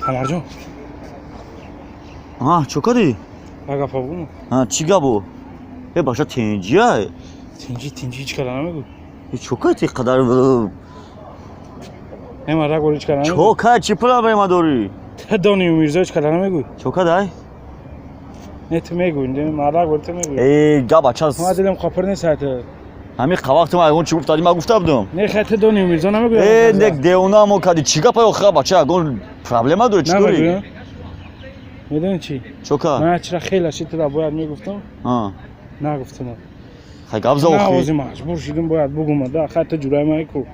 Қамарҷон. Ҳа, чо кардӣ? Ба гапа бугум. Ҳа, чӣ гапо? Э, бача, тинҷиай? Тинҷи, тинҷи, ҳеҷ кара намегӯ. Э, чо кардӣ қадар? Не, мардак бор ҳеҷ кара намегӯ. Чо кард? Чӣ проблема дорӣ? Ту дони Мирзо ҳеҷ кара намегӯ. Чо кардай? Не, ту мегӯ, мардак бор ту мегӯ. Э, гап, бача. Ма дилам қопир нест ҳатто. Ҳамин вақти ман ягон чӣ гуфтадӣ, ман гуфта будам. Не, хай, ту дони Мирзо намегӯ. Э, нек, девона мо кардӣ. Чӣ гапа охира, бача, ягон проблема дорӣ, чӣ дорӣ? Намегӯ. Медонӣ чӣ? Чо кард? Ман чира хеле ши тура бояд мегуфтам, нагуфтам. Хай, гап за На, охи. ози маҷбур шидам, бояд бугум. Да, хай, ту ҷураи ман ку.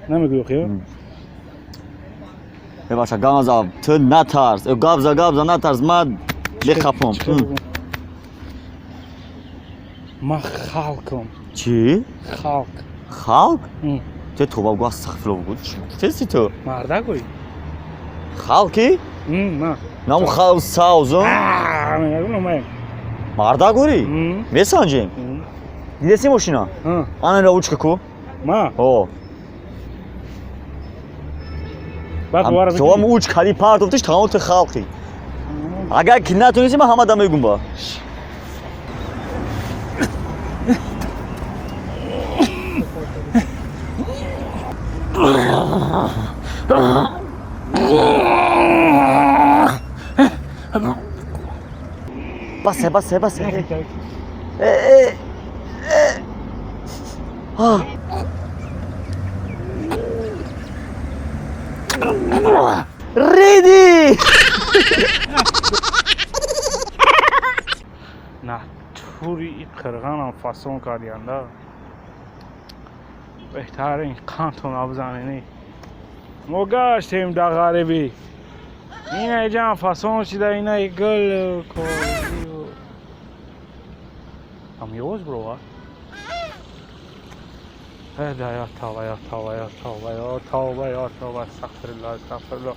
Намегӯ охи? Э, бача, гап наза, ту натарс. Э, гап за, гап за, натарс, ман мехапам. Чӣ бугум? Ман халкам. Чӣ? Халк. Халк? Ту тоба гу, астағфирулло, гу. Чӣ гуфтеси ту? Мардакой. Халки? На. Наму халк саузум? Мегӯм, ман. Мардак горӣ? Месанҷем? Дидеси мошина? Ана ира учка ку. Ма? О. Баъд бовара То ам уч кади партофтиш, тамом, ту халқи. Агар ки натонисти, ман ҳамада мегум ба. Басе, басе, басе. Э, э, э. А. Реди! На тури и қирғанам фасон кардианда. Беҳтарин қандтон абзанени. Мо гаштем дар ғарибӣ. Ина иҷам фасон шида, инаи гул козию. Ам ёз бировар. Э, да, я тавба, я тавба, я тавба, я тавба, я тавба, астағфирулло, астағфирулло.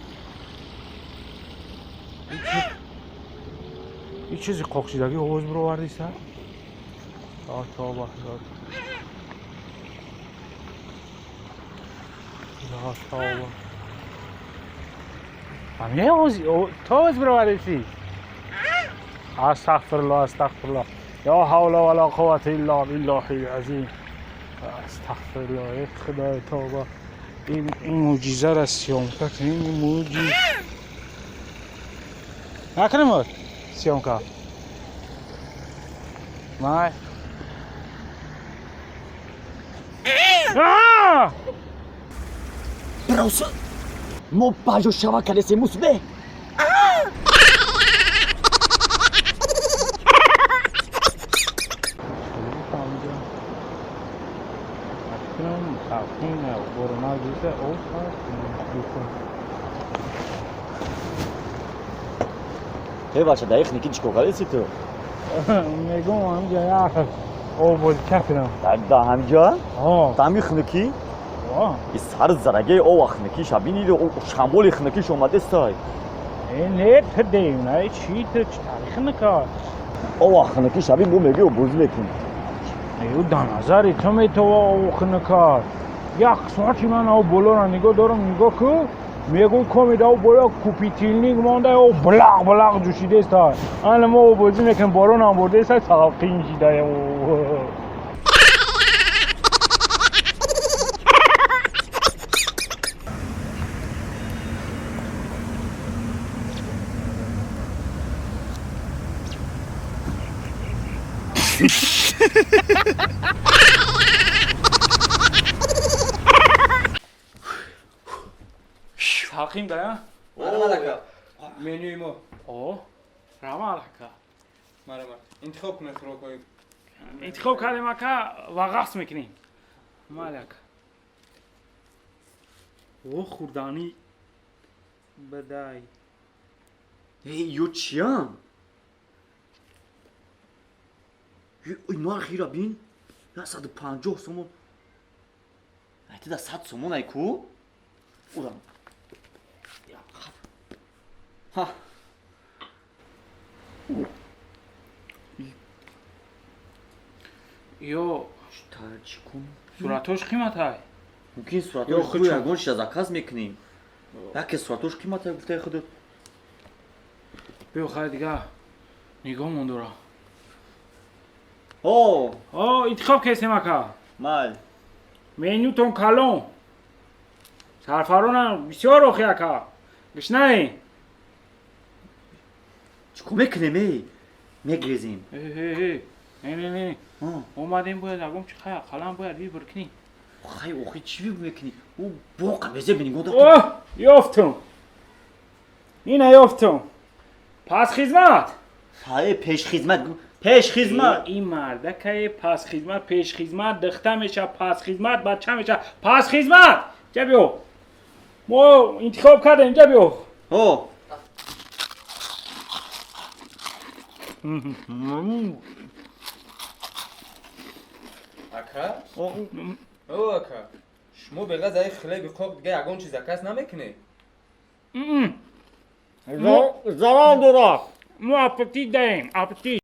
И чизи қоқшидагӣ овоз бировардиса? Я тавба, я я тавба. Ам овоз то овоз бировардиси? Астағфирулло, астағфирулло. Ё ҳавла ва ла қуввата илла биллаҳил азим. Астағфирулло, эй худои тавба. Ин мӯъҷизаро съёмка кунем, ин мӯъҷиз. Накунем съёмка. Май. А! Броса! Мо баҷо шава кардесем мусбе. Э, бача, даиқ ники чикор кардеси ту? Мегум, ҳамҷа як обози кардам. Да ҳамҷа? Дами хнукӣ? И сар зарагаи ова хнукӣ шабини шамоли хнукиш омадестай. Э, не, ту девна, чӣ ту чӣ тарихи накар? Ова хнукӣ шаби бо меги бозӣ мекунӣ. Ю да назари ту метова ов хнукар. Як соати ман ав болоро нигоҳ дорам, нигоҳ ку, мегӯй комида ав боло купитилник монда, ав блақ блақ ҷӯшидеста. Ана мо бозӣ мекунем, боронам бурдеста, салқин шида. Салқин да? Марҳамат, менюи мо. О, раҳмат, ака. Марҳамат, интихоб кунед хӯрокҳои. Интихоб кардем, ака, ва ғасп мекунем. Майли, ака. О, хӯрданӣ бадай. Э, ё чиям? Нархира бин, 150 сомон. Айтида 100 сомон ай ку. Урам. Ҳа. Ё Чӣ кун? Суратош қиматай. Мумкин Ё суратош хучам. ягон чиза заказ мекунем. Яке суратош қимата, гуфтаи худат. Биё, хай, дига нигоҳ мондора. О. О, интихоб кесем, ака. Мал. Менютон калон, сарфаронам бисёр. Охи, ака, гушнаи? Чӣ кор мекунем, эй? Мегрезем. Не, не, не, омадем, бояд ягон чи, хай, қалам бояд выбор кунӣ. Хай, охи, чӣ выбор мекунӣ? Ӯ боқа безе бинигоҳ. О, ёфтум, ина ёфтум, пасхизмат. Ҳай, пешхизмат, пешхизмат. Ин мардакае, пасхизмат, пешхизмат дихта меша, пасхизмат бача меша. Пасхизмат, ҷа биё, мо интихоб кардем, ҷа биё. О. Ака, о ака, шумо беғаз аи хлеби қоқ дига ягон чиз заказ намекунед? Зарар дорад. Мо аппетит даем, аппетит.